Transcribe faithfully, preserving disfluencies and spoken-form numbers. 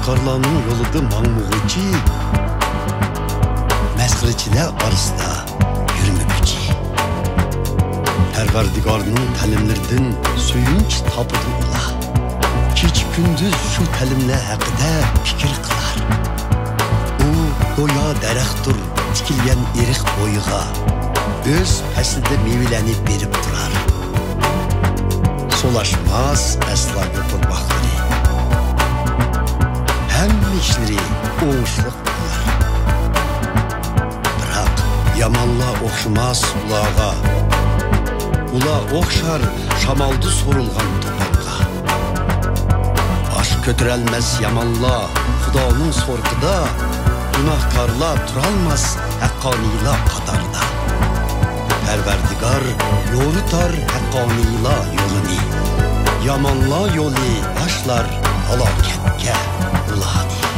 گۇناھكارلارنىڭ يولىدا ماڭمىغۇچى، مەسخىرىچىلەر ئارىسىدا يۈرمىگۈچى. پەرۋەردىگارنىڭ تەلىملىرىدىن سۆيۈنچ تاپىدۇ ئۇلار. كېچە-كۈندۈز شۇ تەلىملەر ھەققىدە پىكىر قىلار. ئۇ گويا دەرەختۇر، تىكىلگەن ئېرىق بويىغا، ئۆز پەسلىدە مېۋىلەرنى بېرىپ تۇرار. سولاشماس ئەسلا يوپۇرماقلىرى، ھەممە ئىشلىرى ئوڭۇشلۇق بولار. بىراق يامانلار ئوخشىماس ئۇلارغا، ئۇلار ئوخشار شامالدا سورۇلغان توپانغا. باش كۆتۈرەلمەس يامانلار خۇدانىڭ سورىقىدا، گۇناھكارلار تۇرالماس ھەققانىيلار قاتارىدا. پەرۋەردىگار يورۇتار ھەققانىيلار يولىنى، يامانلار يولى باشلار ھالاكەتكە ئۇلارنى.